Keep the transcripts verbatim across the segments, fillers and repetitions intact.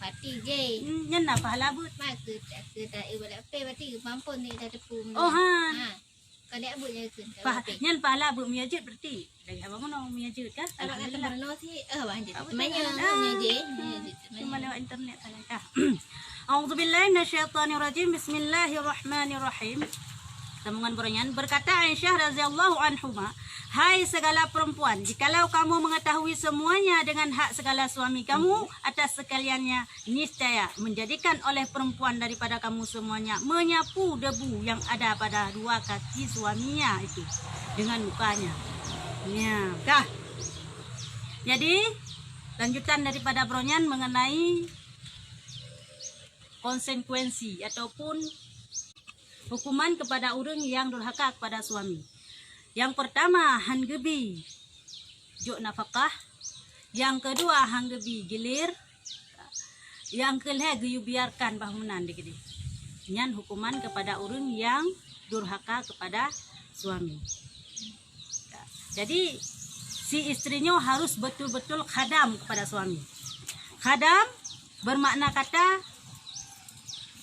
Pati je. Hmm, nyan na pahala buet. Mak ke tak ke tak eh, wala pe pati ke pampun ni dah tepu. Oh, ha. Ha. Kau dak buet je ke. Pah-, nyan pahala buet meunyo jeuet berarti. Lagi apa meunoe meunyo jeuet kan? Kalau kata Alhamdulillah. Meunoe sih, eh, wah, jeuet. Apa Semuanya tak ada? Meunyo je, meunyo jeuet. Cuma lewat internet saja. A'udzubillahi minasyaitonirrajim. Bismillahirrahmanirrahim. Sambungan baronyan, berkata Aisyah radhiyallahu anhuma, "Hai segala perempuan, jikalau kamu mengetahui semuanya dengan hak segala suami kamu atas sekaliannya, niscaya menjadikan oleh perempuan daripada kamu semuanya menyapu debu yang ada pada dua kaki suaminya itu dengan mukanya." Ya, dah. Jadi, lanjutan daripada baronyan mengenai konsekuensi ataupun hukuman kepada ureuëng yang durhaka kepada suami. Yang pertama, han geubi jok nafakah. Yang kedua, han geubi gilir. Yang keulhée, geuyue biarkan bah meunan di keudeh. Nyan hukuman kepada ureuëng yang durhaka kepada suami. Jadi, si istri nyoe harus betul-betul khadam kepada suami. Khadam bermakna kata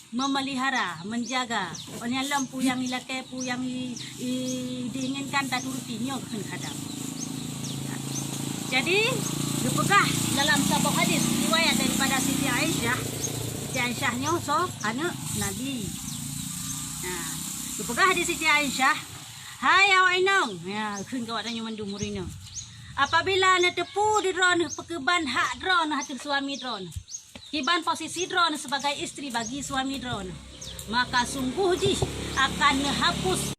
memelihara, menjaga. Nyan lom peue nyang ilakée, peue nyang i-, i-, diinginkan taturuti, nyoe kheun khadam. Jadi, geupeugah dalam saboh hadis riwayat daripada Siti Aisyah. Siti Aisyah nyoe soe? Aneuëk Nabi. Nah, geupeugah di Siti Aisyah, "Hai awak inong," ya, kheun keu awak tanyoe mandum ureuëng inong, "Apabila neuteupeu di droeneuh peukeuban hak droeneuh ateueh suami droeneuh, kiban posisi droeneuh sebagai istri bagi suami droeneuh, maka sungguh jih akan neuhapus."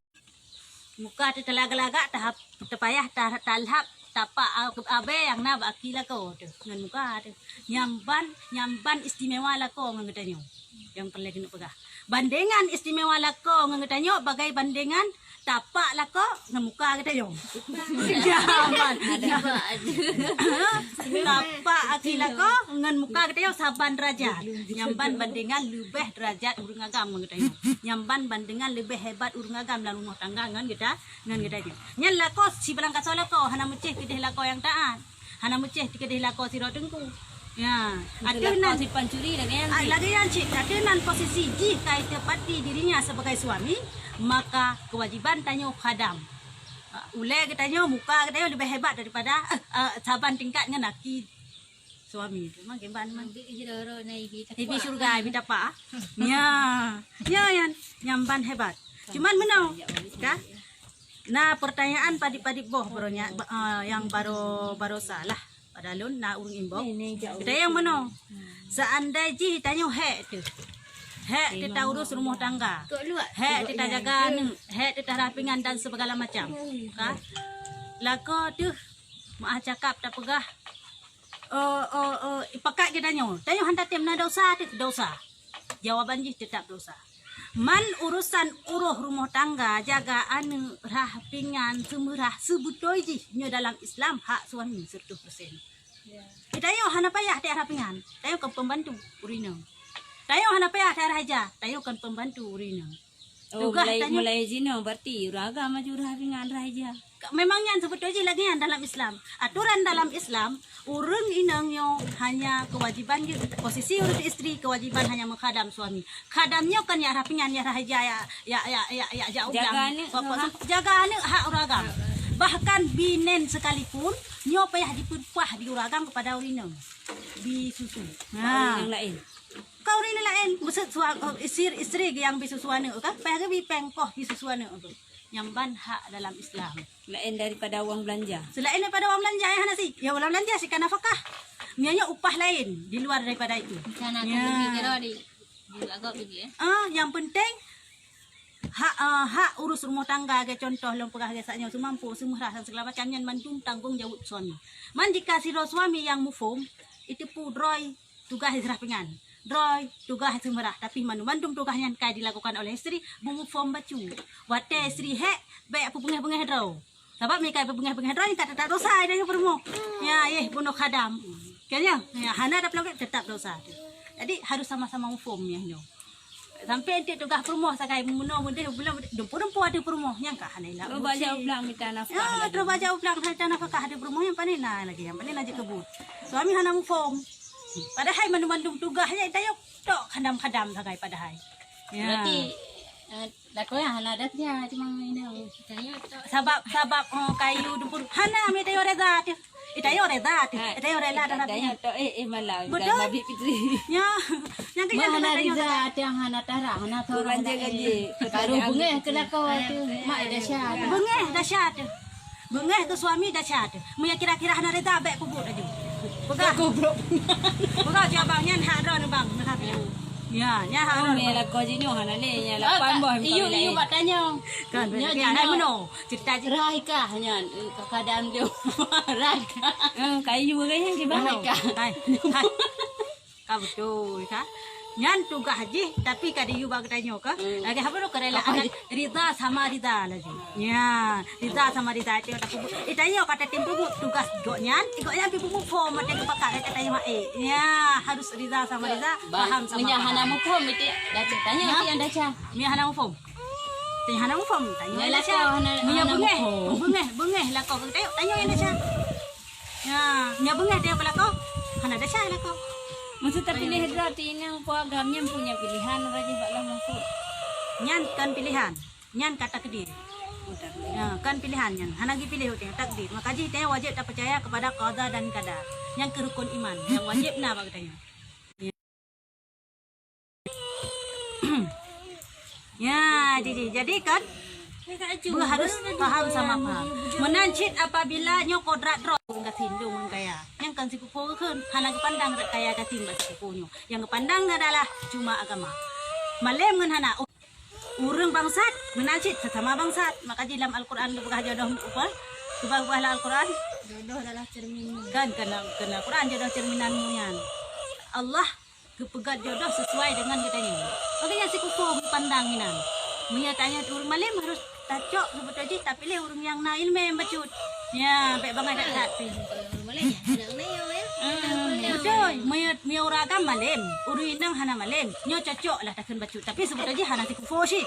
Muka teuh teulagak-lagak, tahap teupayah ta-, talhap tapak a-, abée nyang na bak aki lakoe teuh ngon muka teuh. Nyang ban, nyang ban istimewa lakoe ngon geutanyoe. Nyang peureulée keuneuk peugah. Bandengan istimewa lakoe ngon geutanyoe bagai bandengan tapak lakoe ngon muka geutanyoe. Nyang ban. Tapak aki lakoe ngon muka geutanyoe saban derajat. Nyang ban bandengan leubeh derajat ureuëng agam ngon geutanyoe. Nyang ban bandengan leubeh hebat ureuëng agam lam rumoh tangga ngon geuta-, ngon geutanyoe. Nyan lakoe sibalang kasoe lakoe, hana meucéh keudeh lakoe nyang taát. Hana meucéh keudeh lakoe sidroe teungku. Ya, ateueh nan, si pancuri lagée nyan, ah, cit. Lagée nyan cit, ateueh nan posisi jih ka iteupati dirinya sebagai suami, maka kewajiban tanyoe khadam. Ah, ulée geutanyoe, muka geutanyoe leubeh hebat daripada, eh, eh, saban tingkat ngon aki suami teuh. Mang kiban mang. Ibi syurga, ibi tapak. Ya. Ya, nyan, nyan ban hebat. Cuman meunoe, ka? Na pertanyaan padit-padit boh baroe nyan, ba-, ah, nyang baroe, baroe salah. Pada lôn na ureuëng imbong. Geutanyoe meunoe. Seandai jih tanyoe hék teuh. Hék teuh taurus rumoh tangga. Hék teuh tajaga aneuëk, hék teuh tarhah pingan dan segala macam. Ka? Lakoe teuh meuah cakap tapeugah, oh, oh, oh, pakat geutanyoe. Tanyoe han tatem na dosa teuh, dosa. Jawaban jih teutap dosa. Man urusan uroh rumoh tangga, jaga aneuëk, rhah pingan, seumeurah, seubeutôi jih nyoe dalam Islam hak suami seratus persen. Ya. Tanyoe hana payah teuh rhah pingan, tanyoe kon pembantu ureuëng inong. Tanyoe hana payah teuh rhah ija, tanyoe kon pembantu ureuëng inong. Oh, tugaih mulai, tanyoe mulai jinoe berarti ureuëng agam aju rhah pingan rhah ija. Ka-, memang nyan seubeutôi jih lagée nyan dalam Islam. Aturan dalam Islam, ureuëng inong nyoe hanya kewajiban geuh, posisi ureuëng istri kewajiban hanya meukhadam suami. Khadam nyoe kon nyang rhah pingan, nyang rhah ija, ya, ya, ya, ya, ya, jak u blang. Jaga aneuëk, pokok ha. Jaga aneuëk hak ureuëng agam. Bahkan binéh sekalipun, nyoe payah jipeupah di ureuëng agam kepada ureuëng inong. Bisusu. Ha. Ureuëng laén. Ka ureuëng laén, maksud sua-, istri, istri nyang bisusu aneuëk ka, payah geubi péng poh bisusu aneuëk tu. Nyang ban hak dalam Islam. Laén daripada uang belanja. Selain daripada uang belanja, ya, hana si. Ya, uang belanja si ka nafakah. Nyoe, nyoe upah lain di luar daripada itu. Misalnya, ya. Aku beli kira di, di agak beli, eh. Ah, yang penting hak, ah, hak urus rumah tangga, ke contoh lôn peugah ke saat nyoe, seumampu, seumeurah dan segala macam nyan mandum tanggung jawab suami. Man jika sidroe suami nyang muphom, itu pu droe tugaih rhah pingan. Droe tugaih seumeurah, tapi mandum-mandum tugaih nyan ka dilakukan oleh istri, beumuphom bacut. Watée istri hék, bék peubeungéh-beungéh droe. Sabab meunyo ka peubeungéh-beungéh droe, ka teutap dosa dia peurumoh. Ya, yeh bunoe khadam. Kan ya? Ya, hana ada pelanggaran, tetap dosa. Jadi harus sama-sama muphom ya nyoe. Sampai enteuk tugaih peurumoh sagai meunoe meudeh bulan dumpu-dumpu ada peurumoh nyang ka hana ilak. Terus baca ublang mita nafkah. Ya, terus baca ublang mita nafkah ada peurumoh nyang panen na lagi, nyang panen na jikeubut. Suami hana muphom. Padahai mandum-mandum tugaih nyan tanyoe tok khadam-khadam sagai padahai. Ya. Berarti, eh, lakoe hana dat nyan, cuma inong. Sabab, sabab, eh, kayu dapur hana, mi tanyoe reza teuh. Eh, tanyoe reza teuh. Eh, tanyoe rela dah rapi. Tanyoe tok, eh, eh, malam. Betul. Mabit Fitri. Ya. Nyang keu hana reza, teuh hana tara, hana tara. Kurang jaga je. Baru beungeh keu lakoe teuh. Mak dah sya. Beungeh dah sya teuh. Beungeh keu suami dah sya teuh. Meunyo kira-kira hana reda, bèk peubuet laju. Peugah. Goblok. Peugah, "Abang, nyan hak droeneuh, Bang." Nah, ya, nyan hak droeneuh. Mé lakoe jinoe hana lé, nyan lapan boh. Iyu, iyu bak tanyoe. Kan, nyoe jinoe. Hai meunoe, cerita je. Raika nyan, eh, keadaan dia. Raika. Eh, kayu ke nyan, Bang? Raika. Hai. Hai. Ka beutôi ka. Nyan tugaih jih, tapi ka diyue bak geutanyoe ka. Hmm. Lagèe haba lôn ka rela adat rida sama rida laju. Ya, rida sama rida itu ka peubuet. Eh, tanyoe ka tatem peubuet tugaih gobnyan, gobnyan pi peubuet phom mantong geupakat ka tanyoe, eh. Ya, harus rida sama rida, paham sama paham. Meunyo hana muphom, itu dah cek tanyoe, itu nyang dah cah. Meunyo hana muphom. Tanyoe hana muphom, tanyoe hana cah. Meunyo beungeh, beungeh, beungeh lakoe, tanyoe, tanyoe nyang dah cah. Ya, nyan beungeh dia pelaku. Hana desya lakoe. Masa tapiléh droe ti inong po agam nyan punya pilihan, raja bak Allah mahfud. Nyan kan pilihan. Nyan ka takdir. Ya, kan pilihan nyan. Hana jipiléh utéh, takdir. Maka jih teuh wajéb tapeucaya kepada qada dan qadar. Nyan keu rukun iman. Nyang wajéb na bak geutanyoe. Ya, jadi, jadi kan, beuharus paham sama paham. Meunan cit apabila nyoe kodrat droe ureueng gasien, ureueng kaya. Nyang kan sikupu kheun, hana geupandang rat kaya gasien bak sikupu nyoe. Nyang geupandang adalah cuma agama. Malém ngon hana. Ureueng bangsat, meunan cit sesama bangsat. Maka jih lam Al-Quran geupeugah jodoh apa? Geupeugah lam Al-Quran? Jodoh adalah cermin. Kan, keu lam, keu lam Al-Quran jodoh cerminan nyan. Allah geupeugah jodoh sesuai dengan geutanyoe. Makanya sikupu geupandang inan. Meunyo tanyoe ureueng malém harus tacok seubeutôi jih tapiléh ureueng nyang na ileumèe bacut. Ya, bèk bangai that-that pih. Ureueng malém, aneuk nyoe, ya. Ah, beutôi. Meunyo, meunyo ureueng agam malém, ureueng inong hana malém. Nyoe cocok lah takheun bacut. Tapi seubeutôi jih hana sikupu cit.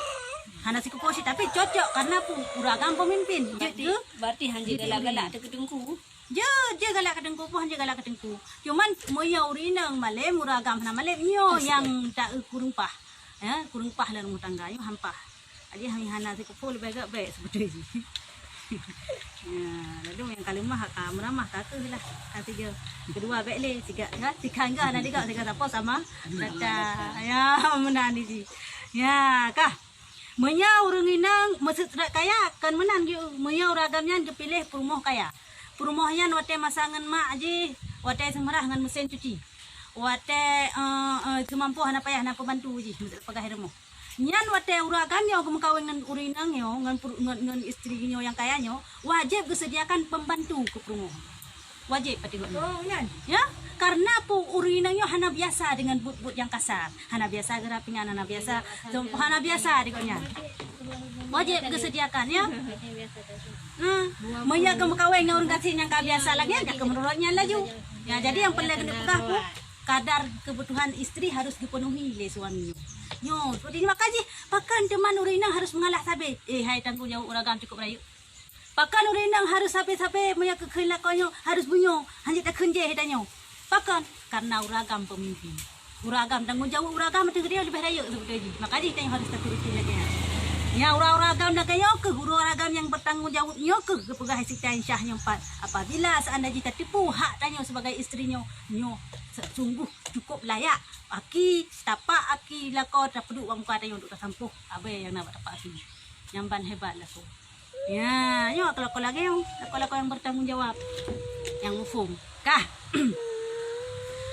Hana sikupu cit, tapi cocok karena pu-, ureueng agam pemimpin. Berarti, berarti hanjeuet galak-galak teuh keu teungku. Jeuet, jeuet galak keu teungku, peue hanjeuet galak keu teungku. Cuman, meunyo ureueng inong malém, ureueng agam hana malém, nyoe nyang ta-, kureueng paih. Ya, kureueng paih lam rumah tangga, nyoe han paih. Jadi, hana, hana sikupu leubeh gèt bèk seubeutôi jih. Ya, lalu nyang ka leumah, ka meuramah, ka keuh lah. Ka sigoe. Keudua bèk lé, siga, ya, siga enggak hana digak, siga sapo sama. Rata. Ya, meunan jih. Ya, kah. Meunyo ureueng inong meuseuet rot kaya, kon meunan geu-, meunyo ureueng agam nyan geupiléh peurumoh kaya. Peurumoh nyan watèe masa ngon mak jih, watèe seumeurah ngon meusén cuci. Watèe, eh, eh, seumampu hana payah na peubantu jih, meuseuet peugah rumoh. Nyan watèe ureueng agam nyoe geumeukawen ngon ureueng inong nyoe, ngon peurumoh, ngon, ngon istri nyoe nyang kaya nyoe, wajéb geuseudiakan pembantu keu peurumoh. Wajéb patéh gobnyan. Oh, nyan. Ya, karena pu-, ureueng inong nyoe hana biasa dengan buet-buet nyang kasar. Hana biasa geurapingan, hana biasa, hana biasa di gobnyan. Wajéb geuseudiakan, ya. Nah, meunyo geumeukawen ngon ureueng gasien nyang ka biasa lagèe nyan, ka meunurot nyan laju. Ya, jadi nyang peureulèe keuneuk peugah pu, kadar kebutuhan istri harus dipenuhi lé suami nyoe. Nyoe, seperti ini maka jih, pakon teuma ureueng inong harus mengalah sabe. Eh, hai tanggung jaweueb ureueng agam cukup rayeuk. Pakon ureueng inong harus sabe-sabe meunyo keu kheun lakoe nyoe harus meunyoe, hanjeuet takheun jih tanyoe. Pakon? Karena ureueng agam pemimpin. Ureueng agam tanggung jaweueb ureueng agam ateueh geutanyoe leubeh rayeuk seubeutôi jih. Maka jih tanyoe harus taturuti lagèe nyan. Nyan ureueng-ureueng agam lagèe nyoe keuh, ureueng-ureueng agam nyang bertanggung jaweueb nyoe keuh geupeugah Siti Aisyah nyoe pat. Apabila seandai jih tateupeue hak tanyoe sebagai istri nyoe, nyoe se-, sungguh cukup layak aki, tapak aki lakoe tapeuduek bak muka tanyoe untuk tasampôh abèe nyang na bak tapak aki. Nyang ban hebat lakoe. Ya, nyoe lakoe-lakoe lagèe nyoe, lakoe-lakoe nyang bertanggung jawab, nyang muphom. Kah.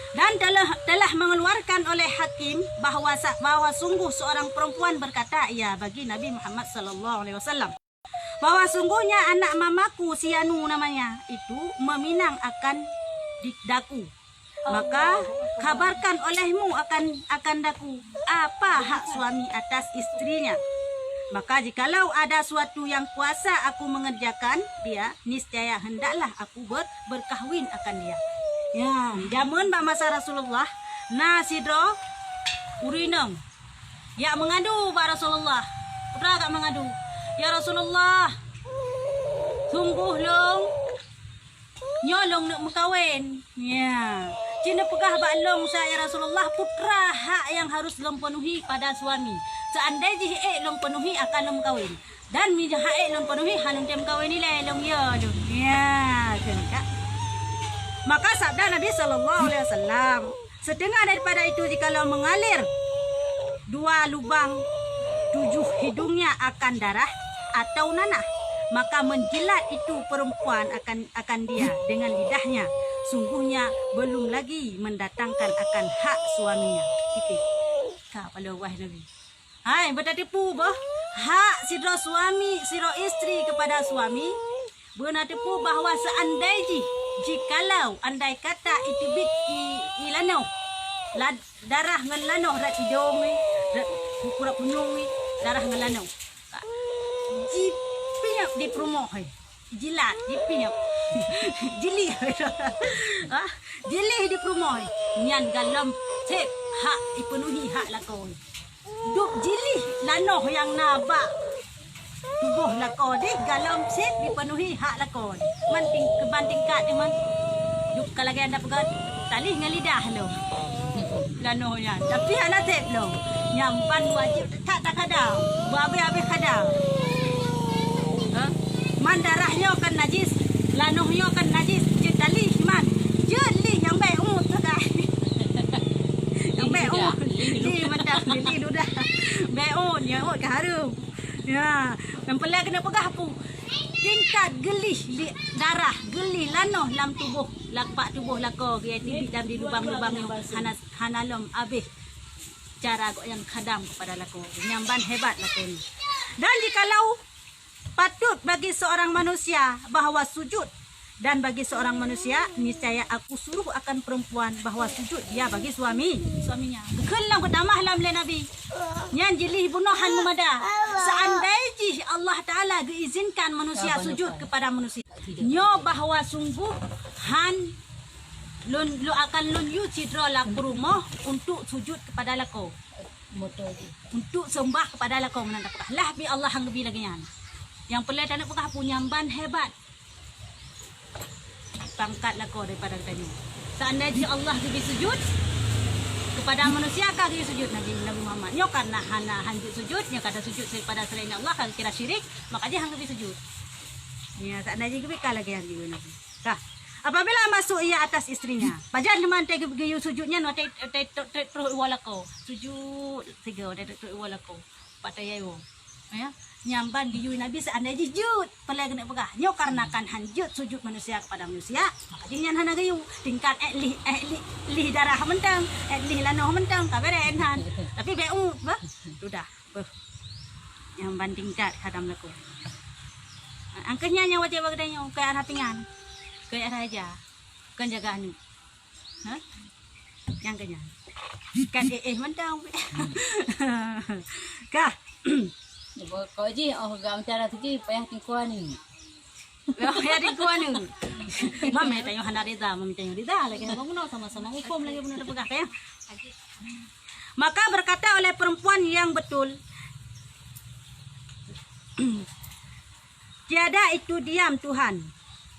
Dan telah, telah mengeluarkan oleh hakim bahwa sa-, bahwa sungguh seorang perempuan berkata, ya, bagi Nabi Muhammad sallallahu alaihi wasallam, bahwa sungguhnya anak mamaku si Anu namanya itu meminang akan di-, daku. Maka, kabarkan olehmu akan, akan daku, apa hak suami atas istrinya. Maka, jikalau ada suatu yang kuasa aku mengerjakan dia, niscaya hendaklah aku ber-, berkahwin akan dia. Ya, jameun bak masa Rasulullah, na sidroe ureueng inong jak meungadu bak Rasulullah. Peue jak meungadu, "Ya Rasulullah, sungguh lôn nyoe lôn neuk meukawen." Ya. Neupeugah bak lôn, "Ya Rasulullah, peue teuma hak nyang harus lôn peunuhi pada suami? Seandai jih ék lôn peunuhi, akan lôn meukawen. Dan meunyo hak ék lôn peunuhi, hana lôn tem meukawen ilée lôn, ya lôn." Ya, kheun ka. Maka sabda Nabi sallallahu alaihi wasallam, "Setengah daripada itu jikalau mengalir dua lubang tujuh hidungnya akan darah atau nanah, maka menjilat itu perempuan akan, akan dia dengan lidahnya. Sungguhnya belum lagi mendatangkan akan hak suaminya." Titik. Ka paloe wahai Nabi. Hai, beutateupeue boh hak sidroe suami, sidroe istri kepada suami. Beuna teupeue bahwa seandai jih, jikalau andai kata iteubiet i, i lanoh, la-, darah ngon lanoh rot idong, rot kurap punyueng, darah ngon lanoh, jipinyok di peurumoh, jilat, jipinyok, jilih, ah, jilih di peurumoh, nyan galom sép hak ipeunuhi hak lakoe. Dup jilih lanoh nyang na bak tuboh lakoe deh, galom sép jipeunuhi hak lakoe. Man ting-, keuban tingkat nyoe man. Dup ka lagée anda peugah, talih ngon lidah lom lanoh nyan. Tapi hana sép lom. Nyang ban wajéb that takhadam. Beuabéh-abéh khadam. Ha? Man darah nyoe kan najis, lanoh nyoe kan najis. Jeuet talih man. Jeuet lih nyang bék uet sagai. Nyang bék uet. Lih mantap, lih ludah. Bék uet, nyang uet ka hareuem. Ya, nyang peureulée keuneuk peugah peue? Tingkat geulih li-, darah, geulih lanoh lam tuboh, la-, bak tuboh lakoe, geuteubiet lam di lubang-lubang nyoe hana, hana lom abéh cara gobnyan khadam kepada lakoe. Nyang ban hebat lakoe nyoe. Dan jikalau patut bagi seorang manusia bahwa sujud, dan bagi seorang manusia, niscaya aku suruh akan perempuan bahwa sujud dia bagi suami, suaminya. Bukon lom geutamah lom lé Nabi. Nyan jilih bunoe han meumada. Seandai jih Allah Taala geuizinkan manusia sujud kepada manusia. Nyoe bahwa sungguh han lôn, lôn akan lôn yue sidroe lakoe rumoh untuk sujud kepada lakoe. Untuk seumbah kepada lakoe meunan tapeugah. Lah bi Allah han geubi lagée nyan. Nyang peureulée taneuk peugah peue nyang ban hebat pangkat lakoe daripada geutanyoe. Seandai jih Allah geubi sujud kepada manusia, ka geubi sujud Nabi, Nabi Muhammad. Nyoe karena hana han jeuet sujud, nyoe kada sujud kepada selain Allah, ka geukira syirik, maka jih han geubi sujud. Ya, seandai jih geubi ka lagée nyan geubi Nabi. Ka. Apabila masuk ia atas istrinya, pajan teuma teuh geuyue sujud nyan watée, watée, watée troh iwoe lakoe. Sujud sigoe watée troh iwoe lakoe. Pat tayue. Ya. Nyang ban geuyue Nabi seandai jih jeuet, peureulée keuneuk peugah. Nyoe karena kan han jeuet sujud manusia kepada manusia, maka jih nyan hana geuyue. Tingkat ék lih, ék lih, lih darah mantong, ék lih lanoh mantong, ka beureh nyan. Tapi bék uet, bah. Sudah. Beuh. Nyang ban tingkat khadam lakoe. Angkeuh nyan nyang watée bak geutanyoe, keu arah pingan, keu arah ija, kon jaga aneuk. Ha? Nyang keu nyan. Kan éh-éh mantong. Kah? Kok jih, oh, gak macam tu jih, payah tingkua ni. Oh, ya, tingkua ni. Mami tanyoe hana rida, mami tanyoe rida lagi. Hana guna sama-sama hukum lagi beuna peugah, ya. Maka berkata oleh perempuan yang betul, "Tiada itu diam Tuhan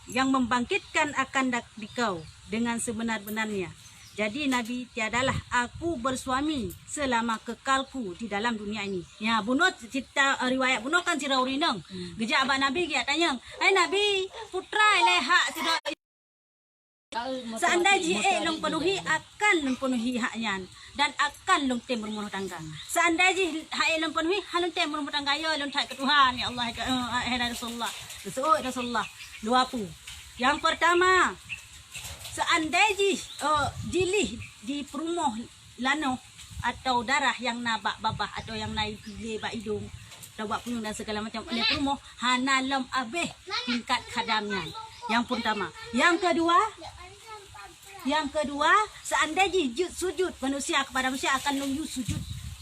yang membangkitkan akan dak-, dikau dengan sebenar-benarnya. Jadi Nabi, tiadalah aku bersuami selama kekalku di dalam dunia ini." Ya, bunoe cerita, eh, riwayat bunoe kan sidroe ureueng inong. Geujak bak Nabi, geujak tanyong, "Hai Nabi, peue teuma ilée hak sidroe Seandai jih ék lôn peunuhi, akan lôn peunuhi hak nyan, dan akan lôn tem rumoh tangga. Seandai jih hak ék lôn peunuhi, han lôn tem rumoh tangga, ya lôn that keu Tuhan, ya Allah, ya, eh, eh, Rasulullah. Geuseuôt Rasulullah, dua peue. Nyang peurtama, seandai jih, eh, jilih di peurumoh lanoh atau darah nyang na bak babah atau nyang na lé bak idong atau bak punyueng dan segala macam oleh peurumoh, hana lom abéh tingkat khadam nyan. Nyang peurtama. Nyang keudua, nyang keudua, seandai jih jeuet sujud manusia kepada manusia, akan lôn yue sujud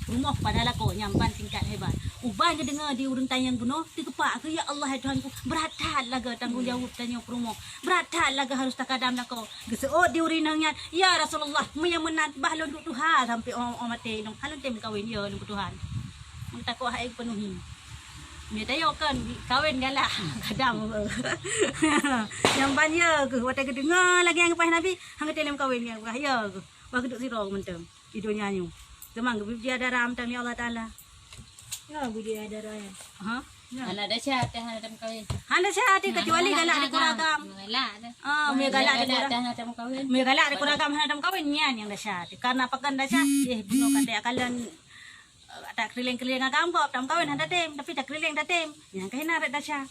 rumoh kepada lakoe, nyang ban tingkat hebat. Uban geudeungoe di ureueng tanyong bunoe, teukeupak keu, "Ya Allah, ya Tuhanku, brat that lagée tanggong jaweueb tanyoe peurumoh. Brat that lagée harus takhadam lakoe." Geuseuôt di ureueng inong nyan, "Ya Rasulullah, meunyo meunan, bah lôn duek tuha sampoe 'oh, 'oh maté inong, han lôn tem meukawen, ya lôn keu Tuhan. Meutakot hana geupeunuhi." Mita yo kan kawin galak kadang. Nyang ban ya ke, watèe geudeungoe lagèe nyang geupaih Nabi, hang geutem kawin nyang geupaih ya ke. Wah geuduek sidroe mantong di donya nyoe. Teuma geubri dara mantong lé Allah Taala. Ya, bri dara ya. Ha? Ya. Hana desya teuh hana tamkawin. Hana desya teuh, kecuali galak di keluarga. Galak teuh. Ah, meu galak di keluarga. Teuh hana tamkawin. Meu galak di keluarga hana tamkawin nyan nyang desya teuh. Karena pakon desya, eh, bunoe ka takalon, eh, takeurileng-keurileng agam kok tamkawin hana tem, tapi takeurileng tatem. Nyang ka hina rot desya.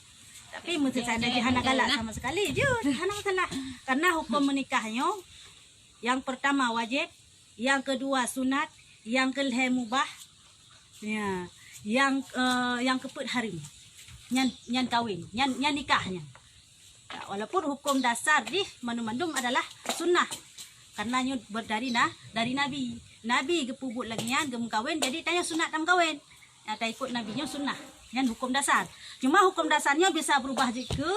Tapi meuseusa jih hana galak sama sekali, jeuet, hana masalah. Karena hukum menikah nyoe yang pertama wajib, yang kedua sunat, yang keulhèe mubah, ya, yang, eh, yang keupeuet hareuem. Nyan, nyan kawin, nyan, nyan nikah nyan. Ya, walaupun hukum dasar jih mandum-mandum adalah sunnah. Karena nyoe ber-, dari na-, dari Nabi. Nabi geupeubuet lagèe nyan, geumeukawen, jadi tanyoe sunat tameukawen. Nyang taikot Nabi nyoe sunnah. Nyan hukum dasar. Cuma hukum dasar nyoe bisa berubah jeuet keu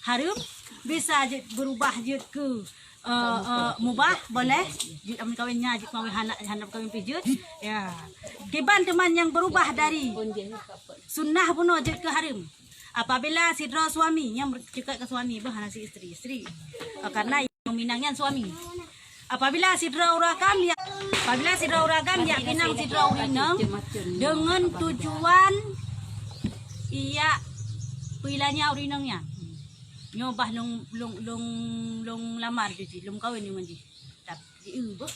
hareuem, bisa jeuet berubah jeuet keu, eh, eh, mubah, boleh. Jeuet ameukawen nya, jeuet kawin hana, hana kawin pih jeuet. Ya. Kiban teuma nyang berubah dari sunnah bunoe jeuet keu hareuem. Apabila sidroe suami nyang ber-, ceukat keu suami, bah hana si isteri, isteri. Eh, karena Minang nyan suami. Apabila sidroe ureueng agam jak, apabila sidroe ureueng agam jak pinang sidroe ureueng inong deungon tujuan jak peulanya ureueng inong nyan. Nyoe bah lôn, lôn, lôn, lôn lamar jih, lôn kawen ngon jih. Tapi, eh, boh.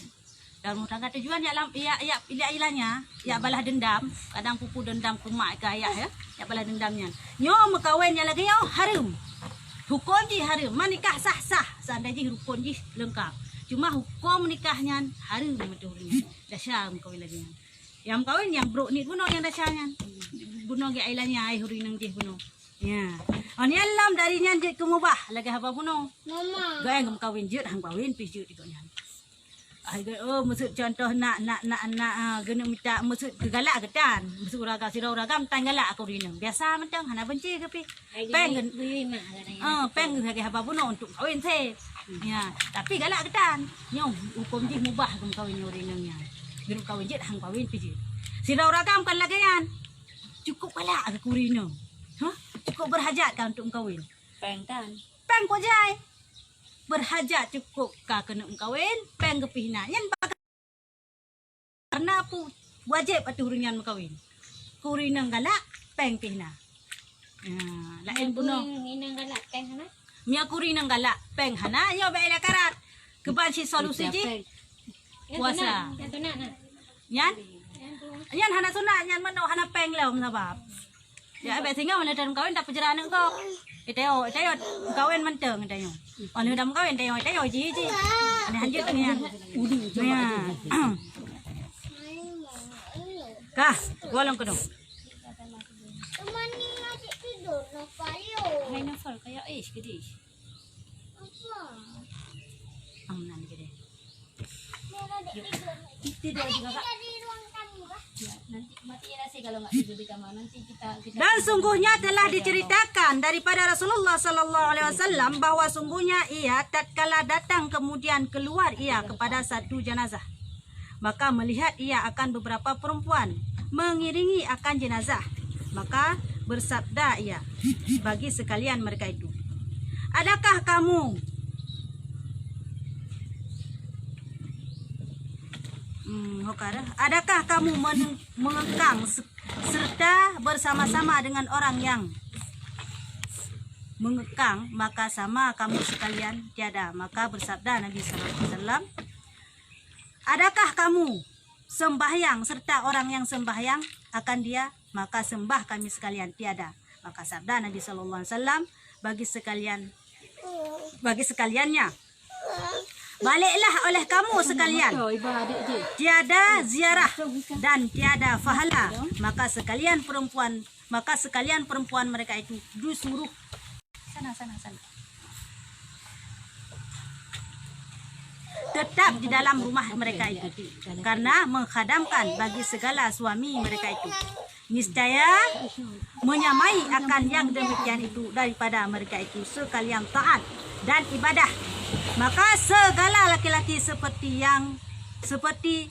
Dalam rumah tangga tujuan jak lam, jak, jak, jak ilanya, jak balas dendam. Kadang pupu dendam keu mak keu ayah, ya. Jak balas dendam nyan. Nyoe meukawen nyang lagèe nyoe hareuem. Huköm jih hareuem. Man nikah sah-sah seandai jih rukon jih leungkap. Cuma huköm nikah nyan hareuem meutuh nyan. Desya meukawen lagèe nyan. Nyang meukawen nyang brok niet bunoe nyang desya nyan. Bunoe geuh ilanya ai huri nang jih bunoe. Ya. Oh, nyan lom dari nyan jeuet keu mubah lagèe haba bunoe. Mama. Geuh meukawen jeuet hang kawen pih jeuet di gobnyan. Ai geuh, oh, maksud contoh nak, nak, nak, nak, ah, geuneuk mita maksud keu galak geutan. Maksud ureueng agam, sidroe ureueng agam tan galak keu ureueng inong. Biasa mantong, hana benci keu pih. Ai, péng bui, gen-, bui mak, kata ya. Ah, péng lagèe haba bunoe untuk kawin seh. Hmm. Ya, tapi galak geutan. Nyoe huköm jih mubah keu meukawen nyoe ureueng inong nyan. Geuneuk kawen jeuet hang kawen pih jeuet. Sidroe ureueng agam kan lagèe nyan. Cukup galak keu ureueng inong. Hah? Cukup berhajat kan untuk meukawen. Péng tan. Péng kok jai. Berhajat cukup ka keuneuk meukawen, péng geupih na. Nyan bak-, karena pu-, wajéb ateueh ureueng nyan meukawen. Keu ureueng inong galak, péng pih na. Nah, laén bunoe. Inong galak, péng hana? Meunyo keu ureueng inong galak, péng hana, nyoe bèk ilakarat. Keuban cit solusi jih. Puasa. Nyan? Nyan hana sunat, nyan meunoe hana péng lom sabab. Ya, abéh singoh lé dan kawin tak peujeurak aneuk kok. Itayo, itayo kawin mantong itayo. Oh, lé dan kawin itayo, itayo ji ji. Ane hanjeuet nyan. Ya. Kah, golong kedong. Hai nafal kaya eh sedih. Apa? Aman gede. Tidur juga, Kak. Ya, nanti mati ya nasi kalau nggak tidur di kamar. Nanti kita, kita Dan sungguhnya telah diceritakan daripada Rasulullah sallallahu alaihi wasallam bahwa sungguhnya ia tatkala datang kemudian keluar ia kepada satu jenazah. Maka melihat ia akan beberapa perempuan mengiringi akan jenazah. Maka bersabda ia bagi sekalian mereka itu, "Adakah kamu," hmm, hokar, "adakah kamu meneng-, mengekang se-, serta bersama-sama dengan orang yang mengekang, maka sama kamu sekalian tiada." Maka bersabda Nabi sallallahu alaihi wasallam, "Adakah kamu sembahyang serta orang yang sembahyang akan dia?" Maka sembah kami sekalian tiada. Maka sabda Nabi sallallahu alaihi wasallam bagi sekalian, bagi sekaliannya, "Baliklah oleh kamu sekalian, tiada ziarah dan tiada pahala." Maka sekalian perempuan, maka sekalian perempuan mereka itu disuruh sana, sana, sana. Tetap di dalam rumah mereka itu, karena menghadamkan bagi segala suami mereka itu. Niscaya menyamai akan yang demikian itu daripada mereka itu sekalian taat dan ibadah. Maka segala laki-laki seperti yang, seperti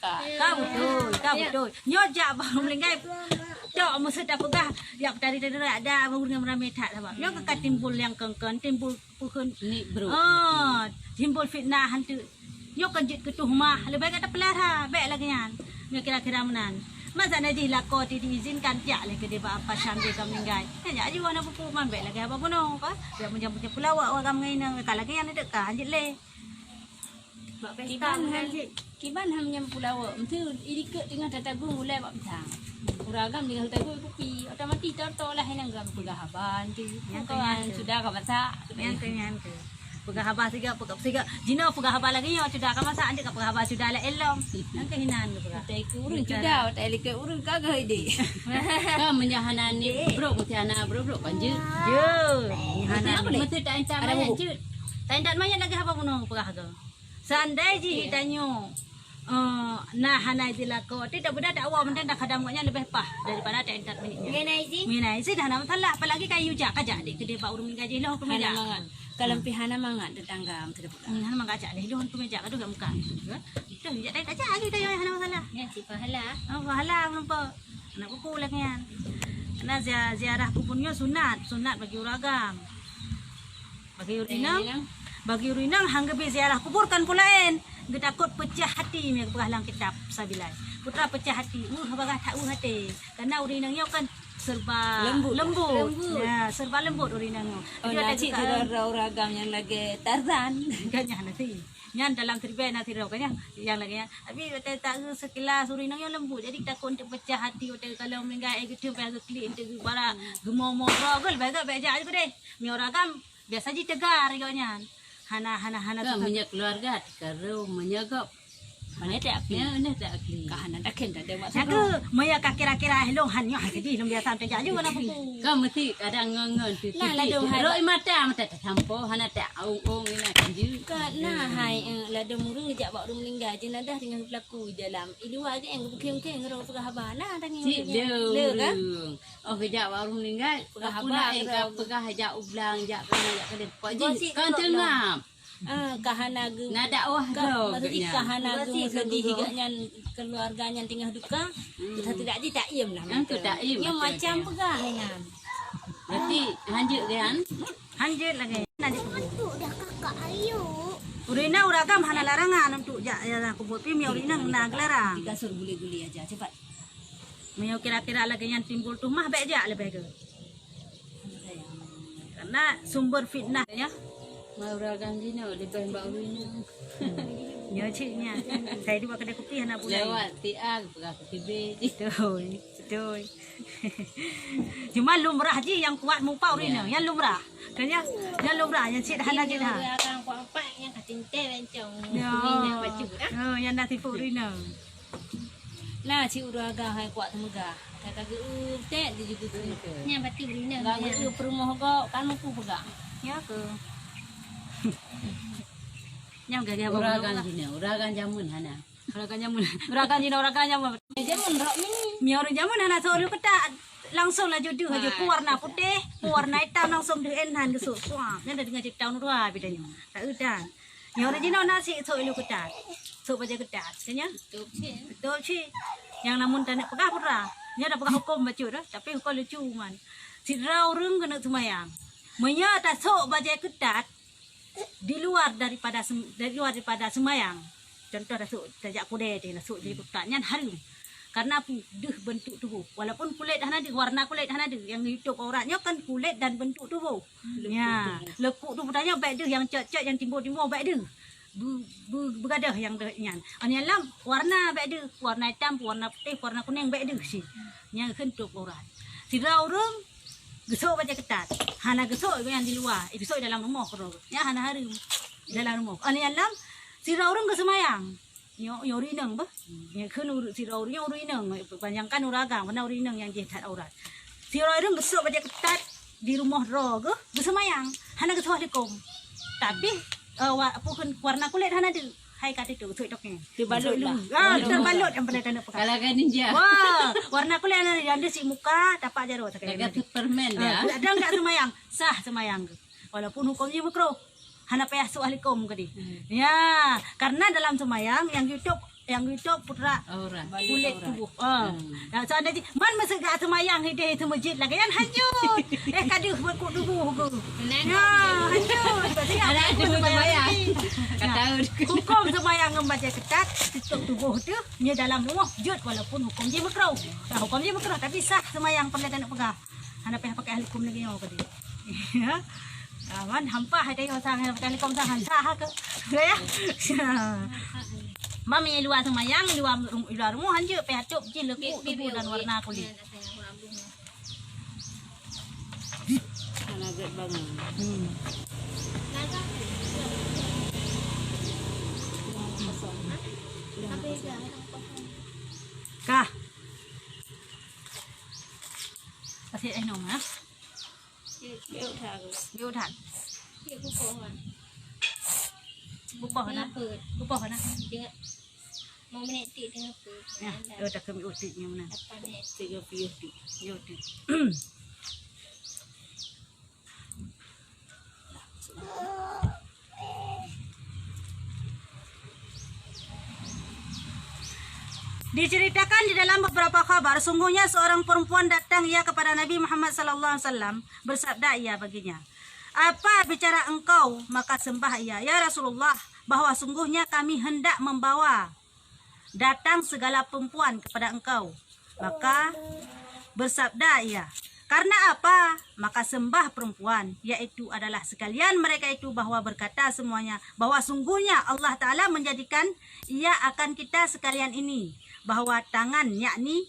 Ka beutôi, ka beutôi. Nyoe jak bak ureueng meuninggai. Tok meuseu tapeugah, jak peutari-tari ada ureueng ramé that sabab. Nyoe ka timbul nyang kon-kon, timbul peukheun. Ni, bro. Ah, timbul fitnah hantu. Nyoe kon jeuet keu tuhmah, leubeh gata peulara, bèk lagèe nyan. Nyoe kira-kira meunan. Masa na jih lakoe ti diizinkan jak lé keudeh bak apa sambil ka meuninggai. Kan jak aju hana buku man bèk lagèe haba bunoe ka. Bèk meunyoe-meunyoe peulawak ureueng agam ngon inong ka lagèe nyan deuk ka hanjeuet lé. Bak pesta Kiban meunan han, jeuet. Kiban han meunyoe peulawak. Meutu idikeue teungoh tatagung gulai bak pisang. Ureueng agam teungoh tatagung kupi. Otomatis toto lah inong gam peugah haba tu. Nyan Kawan keu nyan tu. Sudah ka masak. Nyan keu nyan tu. Peugah haba siga, peugah siga. Jinoe peugah haba lagèe nyoe, sudah ka masak, nanti ka peugah haba sudah lah elong. Nyan keu hinan tu peugah. Utai keu ureueng sudah, utai likot ureueng ka geuh ideh. Ka meunyoe hana ni, brok meusti hana brok-brok kan jeuet. Jeuet. Hana. Meusti tak entan mayat jeuet. Tak entan mayat lagèe haba bunoe peugah tu. Seandai jih tanyoe, eh, na hana izin lakoe, tapi dak beuda dak awai mantong dak kadam gobnyan leubeh paih daripada tak entat minyéuk nyan. Ngon izin? Ngon izin hana masalah, apalagi kayu jak, ka jak dek keudeh bak ureueng meuninggai jih lôn keu meujak. Hana mangat. Kalau pih hana mangat tetangga meuteudeh peugah. Hmm, hana mangat jak leh lôn keu meujak, ka duek muka. Itu jak dek jak lagi kayu hana masalah. Nyan cit pahala. Oh, pahala meulumpa. Anak buku lagèe nyan. Karena zia-, ziarah kubur nyoe sunat, sunat bagi ureueng agam. Bagi ureueng inong, bagi ureueng inong han geubri ziarah kubur kan peue laén. Geutakot peucah hati, meu geupeugah lam kitab sabilai. Putra peucah hati, uh, bagah that uh até. Karena ureueng inong nyoe kan serba lembut. Lembut. Lembut. Ya, serba lembut ureueng inong nyoe. Oh, jadi na ada cit keadaan ureueng agam nyang lagèe Tarzan. Bukan nyan nanti. Nyan dalam keuribèe na sidroe kan nyan, nyang lagèe nyan. Tapi watèe taeu sekilas ureueng inong nyoe lembut. Jadi takot untuk peucah hati watèe kalau meuninggai, eh, geuteumèe geuklik untuk geubara geumo-mo droe, leubeh gèt bèk jak keudeh. Meu ureueng agam biasa jiteugar gobnyan. Hana, hana, hana. Ka meunyoe keuluarga teuka rhom, meunyoe gob. Mana tak akli? Nyoe, nyoe tak akli. Ka hana dakhen tak ada mak. Nyan keuh, meunyoe ka kira-kira lôn han nyoe, han sedih lôn biasa teuka aju hana buku. Ka meusti kadang ngon-ngon tu. Nah, ladôm hai. Roi mata, mata tasampoe, hana tak ong-ong ina kan jeuet. Ka na hai, eh, ladôm ureueng jak bak ureueng meuninggai, jenazah teungoh peulaku di dalam. Di luwa geuh nyang geupeukeng-keng ngon peugah haba. Nah, tangieng. Cit ureueng nyan. Le ka? Oh, geujak bak ureueng meuninggai, peugah haba, peugah haba. Peugah jak u blang, jak keunoe, jak keudeh. Pokok jih, gosip kon juga teungab. Ah, ka hana geu-, Na dakwah ka, droe maksud jih geuhnyan. Ka hana geuh, sedih geuh nyan, keluarga nyan teungoh duka. Hmm. Teutak jih tak iem lah. Nyan tu tak iem, nyan betul macam dia. Peugah nyan. Berarti hanjeuet kan? Hanjeuet lagèe nyan. Untuk dah kakak ayo. Ureueng inong ureueng agam hana larangan untuk jak, ya, kubur, tapi meunyo ureueng inong na geularang. Di kasur guli-guli aja, cepat. Meunyo kira-kira lagèe nyan timbul tuhmah, bèk jak leubeh geuh. Karena sumber fitnah, ya. Mau ragang jinoe leubeh bak ureueng inong. Nyoe cit nyan. Saya dua kedai kopi hana pulai. Lewat T A peugah kopi B. Betul, betul. Cuma lumrah jih nyang kuat mupat ureueng inong. Ya. Nyan lumrah. Kan ya? Nyan lumrah, nyan cit hana cit ha. Ureueng agam kuat mupat nyang ka tinte bencong. Ya. Ureueng inong bacut, ah. Oh, nyan dah tipu ureueng inong. Na cit ureueng agam hai kuat teumeugah. Ka, ka geu-eu tek di jeuet geu-eu. Nyan berarti ureueng inong. Ka geu-eu peurumoh gob, kan mampu peugah. Ya ke? Nyan gagah. Ureueng agam jinoe, ureueng agam jameun hana. Ureueng agam jameun. Ureueng agam jinoe, ureueng agam jameun. Jameun rok ni. Meunyo ureueng jameun hana sok lheueh keutat. Langsung laju deuh laju. Peue warna putéh, peue warna itam langsung deuh 'oh nan geusok. Suap. Nyan dah deungoe cit taun dua beda nyoe. Tak eu tan. Nyoe ureueng jinoe na cit sok ilu keutat. Sok bajèe keutat. Kan nyan? Betul cit. Betul cit. Nyang namun taneuk peugah putra. Nyoe dah peugah huköm bacut dah, tapi huköm lucu man. Sidroe ureueng keuneuk seumayang. Meunyo tasok bajèe keutat di luar daripada sem-, di luar daripada seumayang. Contoh tasok tajak kudèe teuh, tasok bajèe keutat nyan hareuem. Karena peue? Deuh beuntuk tuboh. Walaupun kulét hana deuh, warna kulét hana deuh, nyang geuyutob aurat nyoe kan kulét dan beuntuk tuboh. Nya, lekuk tuboh tanyoe bèk deuh, nyang cot-cot, nyang timbôk-timbôk bèk deuh. Be-, be-, beugadôh nyang deuh nyan. Nyan lam warna bèk deuh, warna itam, warna putéh, warna kunéng bèk deuh cit. Nyang kheun tuboh aurat. Sidroe ureueng geusok bajèe keutat. Hana geusok nyan di luwa, eh, geusok dalam rumoh keudroe. Nyan hana hareuem. Dalam rumoh. Nyan lam sidroe ureueng geuseumayang. Nyoe, nyoe ureueng inong beuh. Nyoe kheun ureueng, sidroe ureueng, nyoe ureueng inong. Bayangkan ureueng agam, keunan ureueng inong nyang jih that aurat. Sidroe ureueng geusok bajèe keutat di rumoh droe geuh, geuseumayang. Hana geusoh likôm. Tapi, eh, wa-, apa kheun, warna kulét hana deuh. Hai ka teuh, geusuet tokeng. Teubalot lah. Ah, teubalot nyang paleng taneuk peugah. Kalau kan ninja. Wah, warna kulét hana deuh, nyang deuh sit muka, tapak jaroe. Lagèe permen dah. Ah, dan enggak seumayang, sah seumayang geuh. Walaupun huköm jih meukruh. Hana payah sok ahli huköm keudéh. Hmm. Ya, karena dalam seumayang nyang geuyutob, nyang geuyutob putra kulét tuboh. Ah. Hmm. Nah, seandai jih man meuseuga seumayang hideh teumeujid lagèe nyan hanjeuet. Eh, ka deuh beukuk tuboh geuh. Ya, hanjeuet. Berarti ada huköm seumayang. Ka tahu. Huköm seumayang ngon bajèe keutat, tutup tuboh teuh, nyoe dalam rumoh jeuet walaupun huköm jih meukruh. Nah, huköm jih meukruh tapi sah seumayang peureulèe taneuk peugah. Hana payah pakai ahli huköm lagèe nyoe keudéh. Ya. Ah, man hampa hai tayoe sang hai pakai ahli huköm sang han sah ke. Ya. Mami luwa seumayang, luwa rum-, luwa rumoh hanjeuet payah tutup jih lekuk tuboh dan warna kulét. Hana gèt bangai. Hmm. Kah. Kasih eh nong ah. Yuk, yuk, dah. Yuk, dah. Yuk, buka, Wan. Buka, Wan. Kenapa? Buka, Wan. Tengok. Mau menit tik tengok apa. Nah, dah. Oh, dah kami utik yang mana? Apa menit? Tiga puluh tik. Yuk, tik. Diceritakan di dalam beberapa khabar, sungguhnya seorang perempuan datang ia kepada Nabi Muhammad sallallahu alaihi wasallam, bersabda ia baginya, "Apa bicara engkau?" Maka sembah ia, "Ya Rasulullah, bahwa sungguhnya kami hendak membawa datang segala perempuan kepada engkau." Maka bersabda ia, "Karena apa?" Maka sembah perempuan, yaitu adalah sekalian mereka itu, bahwa berkata semuanya, bahwa sungguhnya Allah Ta'ala menjadikan ia akan kita sekalian ini, bahwa tangan, yakni,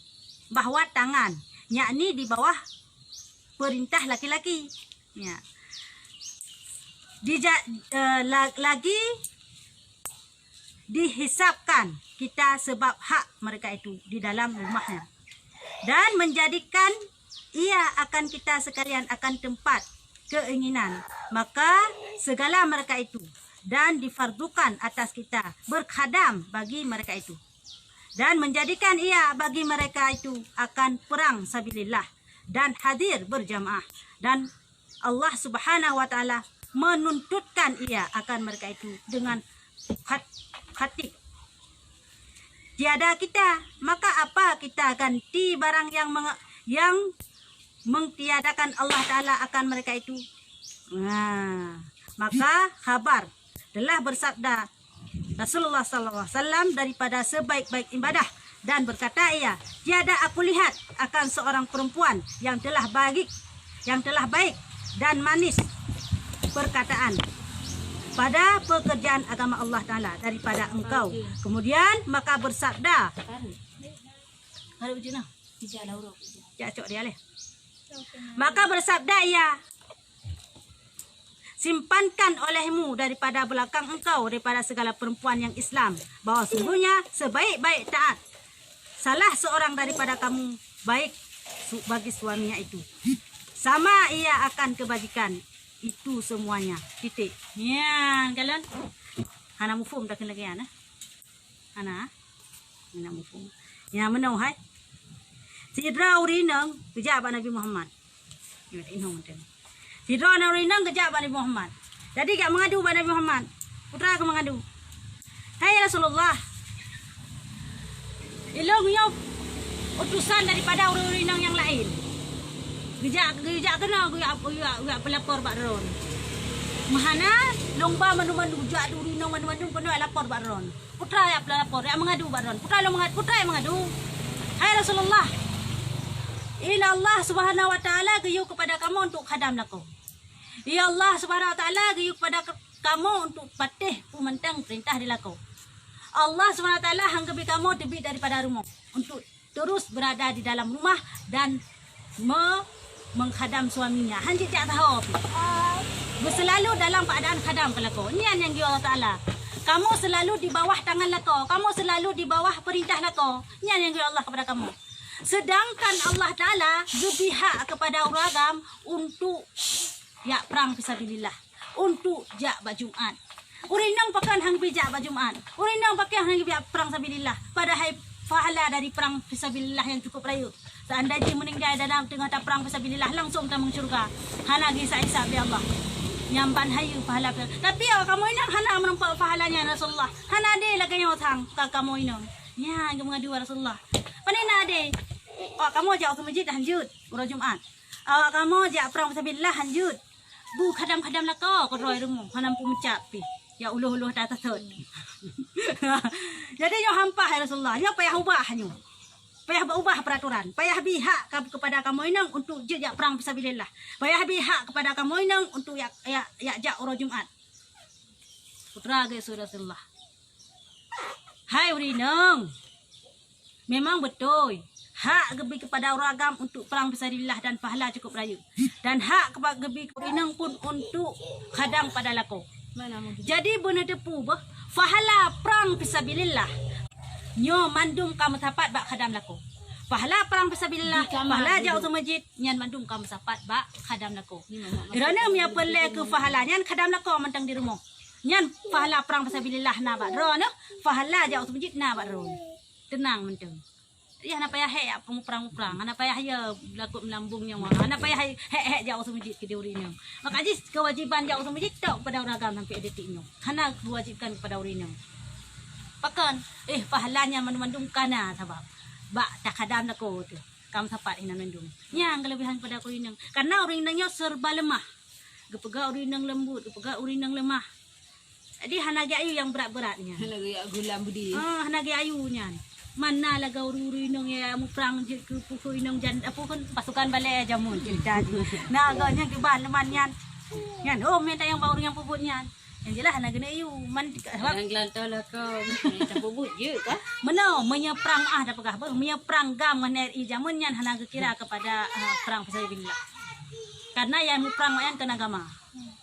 bahwa tangan, yakni di bawah perintah laki-laki. Ya. Dija-, eh, la-, lagi dihisabkan kita sebab hak mereka itu di dalam rumahnya, dan menjadikan ia akan kita sekalian akan tempat keinginan, maka segala mereka itu, dan difardukan atas kita berkhadam bagi mereka itu, dan menjadikan ia bagi mereka itu akan perang sabilillah dan hadir berjamaah, dan Allah Subhanahu wa Ta'ala menuntutkan ia akan mereka itu dengan khat-, khatib. Tiada kita, maka apa kita ganti barang yang menge-, yang mengtiadakan Allah Taala akan mereka itu? Nah, maka khabar telah bersabda Rasulullah sallallahu alaihi wasallam daripada sebaik-baik ibadah, dan berkata ia, "Tiada aku lihat akan seorang perempuan yang telah baik, yang telah baik dan manis perkataan pada pekerjaan agama Allah Taala daripada engkau." Kemudian maka bersabda, cok dia leh. Maka bersabda ia, "Simpankan olehmu daripada belakang engkau daripada segala perempuan yang Islam, bahwa sungguhnya sebaik-baik taat salah seorang daripada kamu baik su-, bagi suaminya itu, sama ia akan kebajikan itu semuanya." Titik. Nyan, kalon. Hana muphom dah kena kian, eh. Hana. Hana muphom. Nyang meunoe hai. Sidroe ureueng inong geujak bak Nabi Muhammad. Sidroe ureueng inong geujak bak Nabi Muhammad. Jadi geujak meungadu bak Nabi Muhammad. Peue treuk keu meungadu? "Hai Rasulullah, ilôn nyoe utusan daripada ureueng inong nyang laén. Geujak, geujak keunoe, geujak, geujak, geujak peulapor bak droe. Meuhana lôn ba mandum-mandum, jak ureueng inong mandum-mandum keunoe lapor bak droe." Peue treuk jak peulapor, jak meungadu bak droe. Peue treuk lôn meungad-, peue treuk jak meungadu? Hai Rasulullah, inna Allah Subhanahu wa Taala geuyue keupada kamoe untuk khadam lakoe. Ya Allah Subhanahu wa Taala geuyue keupada ke-, kamoe untuk patéh peue mantong peurintah di lakoe. Allah Subhanahu wa Taala han geubri kamoe teubiet daripada rumoh untuk terus berada di dalam rumah dan me-, mengkhadam suaminya. Han jeuet jak saho pih. Beuselalu dalam keadaan khadam keu lakoe. Nyan nyang geuyue Allah Taala. Kamoe selalu di bawah tangan lakoe. Kamoe selalu di bawah peurintah lakoe. Nyan nyang geuyue Allah keupada kamoe. Sedangkan Allah Taala geubri hak keupada ureueng agam untuk jak prang fisabilillah, untuk jak bak Jumat. Ureueng inong pakon han geubri jak bak Jumat? Ureueng inong pakon han geubri jak prang sabilillah? Padahai pahala dari prang fisabilillah nyang cukup rayeuk. Seandai jih meuninggai dalam teungoh taprang fisabilillah, langsung tamong syeuruga. Hana geuhisab-hisab lé Allah. Nyan ban hayeue pahala. Tapi awak kamoe inong hana meurumpok pahala nyan Rasulullah. Hana adé lagèe nyoe sang ka kamoe inong. Nyan geumeungadu Rasulullah. Pane na adé? Awak kamoe jak u meuseujid han jeuet uroe Jumat. Awak kamoe jak prang fisabilillah han jeuet. Bu khadam-khadam lakoe keudroe rumoh, hana peumeucap pih. Ya ulôh-ulôh that-that. Jadi nyoe hampah ya Rasulullah, nyoe payah ubah nyoe. Payah ubah peraturan, payah bri hak ka-, kepada kamoe inong untuk jeuet jak prang fisabilillah. Payah bri hak kepada kamoe inong untuk jak, jak, jak, jak uroe Jumat. Peue treuk geuyue Rasulullah. Hai ureueng inong, memang beutôi, hak geubri keupada ureueng agam untuk prang fisabilillah dan pahala cukup rayeuk. Dan hak keuba-, geubri keu ureueng inong pun untuk khadam pada lakoe. Jadi, beuneuteupeu beuh, pahala prang fisabilillah nyoe mandum ka meusapat bak khadam lakoe. Pahala prang fisabilillah, pahala jak u meuseujid, nyan mandum ka meusapat bak khadam lakoe. Droeneuh meunyoe peureulèe keu pahala nyan khadam lakoe mantong di rumoh. Nyan pahala prang fisabilillah na bak droeneuh, pahala jak u meuseujid na bak droeneuh. Teunang mantong. Jadi hana payah hék jak muprang-muprang, hana payah ya lakoe meulambong nyoe, hana payah hék-hék jak u meuseujid keudéh ureueng inong. Maka jih keuwajéban jak u meuseujid tok keupada ureueng agam sampoe detik nyoe. Hana keuwajéban keupada ureueng inong. Pakon? Eh, pahala nyan mandum-mandum ka na sabab bak takhadam lakoe teuh. Ka meusapat hinan mandum. Nyan keuleubehan pada ureueng inong. Karena ureueng inong nyoe serba leumah. Geupeugah ureueng inong leumbot, geupeugah ureueng inong leumah. Jadi hana geuayu nyang brat-brat nyan. Hana geuayu gulam budi. Ah, hana geuayu nyan. Mana lagèe ureueng-ureueng inong nyang muprang jeuet keu peue inong jan-, apa kan, pasukan balèe jameun cerita jih. Nah, agak nyan keubah leuman nyan. Nyan, oh, minta nyang bak ureueng nyang peubuet nyan. Nyang jeulaih hana geuneuk iyu. Man, sebab hana geulantoe lah kau. Nyang tapeubuet jeuet kah? Meunoe, meunyoe prang ah tapeugah beuh, meunyoe prang GAM ngon R I jameun nyan hana geukira keupada, eh, prang fisabilillah. Karena nyang muprang nyan keu agama.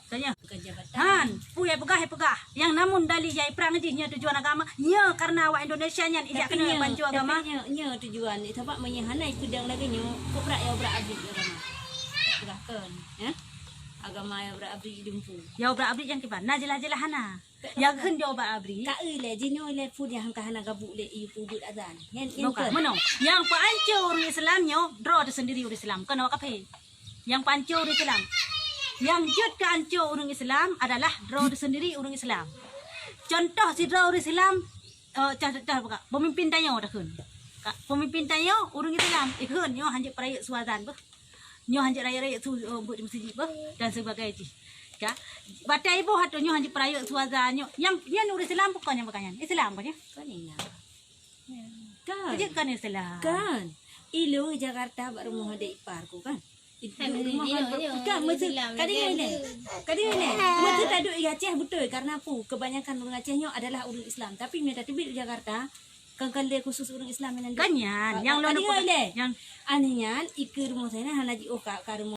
Tanya. Bukan jabatan. Han, peue nyang peugah, nyang peugah. Nyang namun dali jai prang jih nyoe tujuan agama. Nyoe karena awak Indonesia nyan ijak keunoe bantu agama. Tapi nyoe, nyoe tujuan. Sabab meunyoe hana peudong lagèe nyoe, kok brat ya brat abri agama. Peugah kon, ya? Agama ya brat abri dumpu. Ya brat abri nyang kiban. Nah jelas-jelas hana. Ya kheun ya brat abri. Ka eu lé jinoe lé pun nyang ka hana gabuk lé ieu peubuet azan. Nyan, nyan bukan. Meunoe. Nyang peuancô ureueng Islam nyoe, droe teusendiri ureueng Islam. Kon awak kafé. Nyang peuancô ureueng Islam. Nyang jeuet keu ancô ureuëng Islam adalah droe teusendiri ureuëng Islam. Contoh sidroe ureuëng Islam, eh, cah, cah, peumimpin tanyoe takheun. Ka, peumimpin tanyoe ureuëng Islam, ikheun nyoe hanjeuet peurayeuk su azan beuh. Nyoe hanjeuet rayeuk-rayeuk su, eh, buet di meuseujid beuh dan sebagainya jih. Ka, batai iboh atau nyoe hanjeuet peurayeuk su azan nyoe. Nyang, nyang ureuëng Islam bukan nyang bukan nyan. Islam bukan nyan. Kan. Kan. Jeuet kan Islam. Kan. Ilong Jakarta bak rumoh adek ipar ku kan. Itu Kan, rumoh iya, kan, iya, kan, mesti, Islam, kadang iya, ileh. Kadang ileh. Mesti taduk di Aceh betul karena apa? Kebanyakan orang Aceh nyoe adalah orang Islam. Tapi bila teubiet di Jakarta, kan kan dia khusus orang Islam yang Kan nyan, yang kadang lalu ileh. Yang Aneh nyan, ike rumoh saya hana jiôh ka, ka rumoh